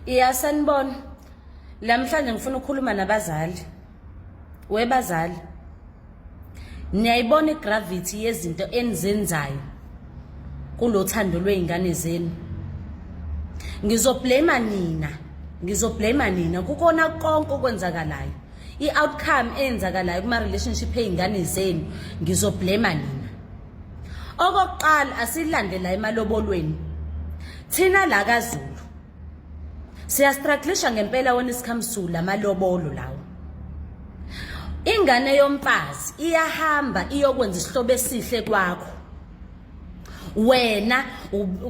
Iya sanibona. Namhlanje ngifuna ukukhuluma nabazali. Webazali. Niyayibona igravity yezinto enizenzayo kulothando lwezingane zenu. Ngizoblame nina. Ngizoblame nina kukona konke okwenzakalayo. I-outcome eyenzakalayo kuma relationship ey'ngane zenu ngizoblame nina. Okokuqala asilande la emalobolweni. Thina la kaZulu siyastrugglisha ngempela when it comes to lamalobolo lawo. Ingane yomfazi iyahamba iyokwenza isihlobo esihle kwakho. Wena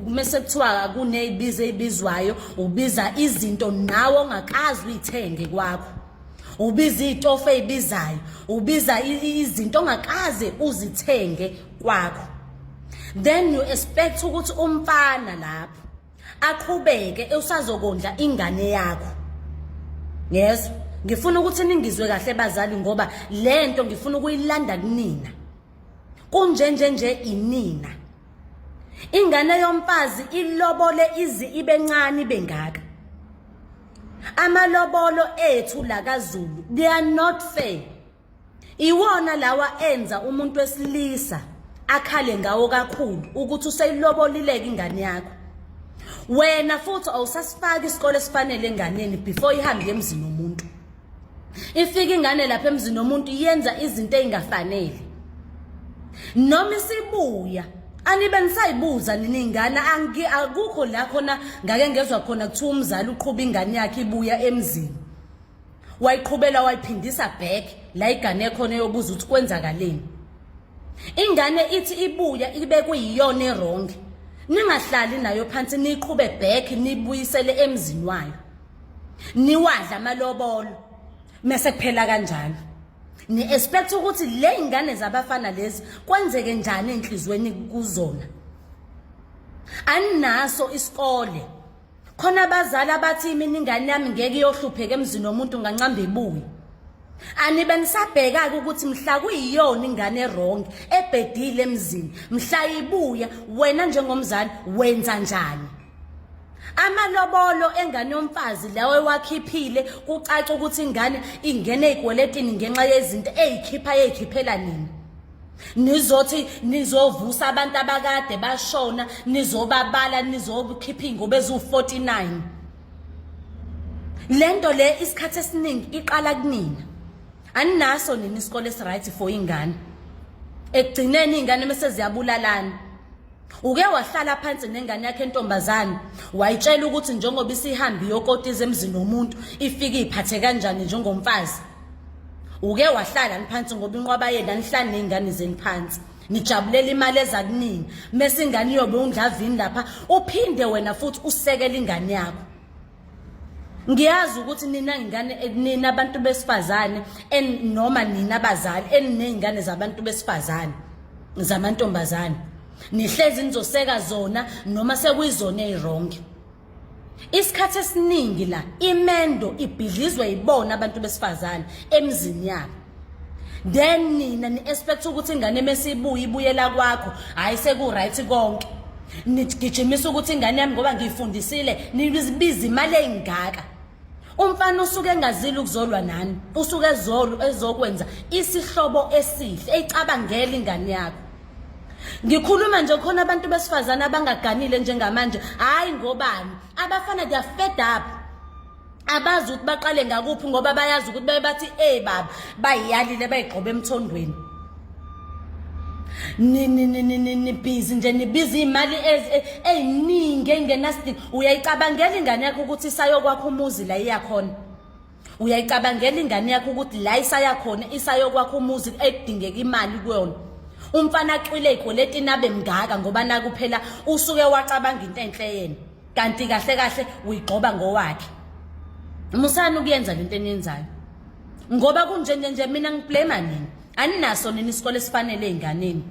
mese kuthiwa kunezibizo ezibizwayo ubiza izinto nawe ongakazi uyithenge kwakho. Ubiza izitofu ezibizayo, ubiza izinto ongakaze uzithenge kwakho. Then you expect ukuthi umfana lapho aqhubeke usazokondla ingane yakho. Ngezwa? Ngifuna ukuthi ningizwe kahle bazali ngoba lento ngifuna ukuyilanda kunina. Kunjenje nje inina. Ingane yomfazi ilobole izi ibe ncane ibe ngaka. Amalobolo ethu la kaZulu they are not fair. Iwona lawa enza umuntu wesilisa akhale ngawo kakhulu ukuthi useyilobolileke ingane yakho. Wena futhi awusasifaki isikole esifanele enganeni before ihambe emzini womuntu. Ifika ingane lapha emzini womuntu yenza izinto ezingafanele. Noma isibuya anibe nisayibuza nini ingane angi akukho la khona ngake ngezwa khona kuthiwa umzali uqhuba ingane yakhe ibuya emzini. Wayiqhubela wayiphindisa back la igane khona eyobuza ukuthi kwenzakaleni. Ingane ithi ibuya ibe kuyiyona erong. Ningahlali nayo phansi niqhube back nibuyisele emzini wayo. Niwadla amalobolo mese kuphela kanjalo. Ni expect ukuthi le ingane zabafana lezi kwenzeke njani enhlizweni kuzona. Aninaso isikole. Khona abazali abathi mina ingane yami ngeke iyohlupheka emzini womuntu ngancamba ibuye. Anibe nisabheka-ke ukuthi mhla kuyiyona ingane erong ebhedile emzini mhla ibuya wena njengomzali wenza njani? Amalobolo engane yomfazi lawo ewakhiphile kucaca ukuthi ingane ingene ey'kweletini ngenxa yezinto ey'khipha ey'khiphela nina. Nizothi nizovusa abantu abakade bashona nizobabala nizokhipha iy'ngubo eziwu-49. Lento le isikhathi esiningi iqala kunina. Aninaso nini isikole esiright for ingane. Ekugcineni iy'ngane mese ziyabulalana. Uke wahlala phansi nengane yakhe entombazane wayitshela ukuthi njengoba isihambi iyokotiza emzini womuntu ifike iphathe kanjani njengomfazi. Uke wahlala phansi ngoba inqwaba yenu anihlali ney'ngane zenu phansi. Nijabulela imali eza kunina mese ingane iyobe undlavini lapha uphinde wena futhi usekele ingane yakho. Ngiyazi ukuthi nina ingane nina abantu besifazane en noma nina abazali eninezingane zabantu besifazane zamantombazane nihlezi nizoseka zona noma sekuyizona eziwrong. Isikhathi esiningi la imendo ibhidlizwe yibona abantu besifazane emzini yabo. Then nina ni expect ukuthi ingane mesibuya ibuyela kwakho hayi seku right konke. Nigijimisa ukuthi ingane yami ngoba ngiyifundisile nibiza imali engaka. Umfana usuke engazile ukuzolwa nani, usuke ezolo ezokwenza isihlobo esihle eyicabangela ingane yakho. Ngikhuluma nje khona abantu besifazane abangaganile njengamanje, hayi ngobani? Abafana they are fed up. Abazi ukuthi baqale ngakuphi ngoba bayazi ukuthi baye bathi eh baba bayiyalile bayigqoba emthondweni. Ni ni ni ni ni busy nje nibiza imali eziningi engenasidingo. Uyayicabangela ingane yakho ukuthi isayokwakha umuzi la iyakhona. Uyayicabangela ingane yakho ukuthi la isaya khona isayokwakha umuzi ekudingeka imali kuyona. Umfana acwile ey'kweletini abe mngaka ngoba naku phela usuke wacabanga into enhle yena. Kanti kahle kahle uyigxoba ngowakhe. Musani ukuyenza lento eniyenzayo. Ngoba kunjenje nje mina ngiblame nina. Aninaso nini isikole esifanele ey'nganeni.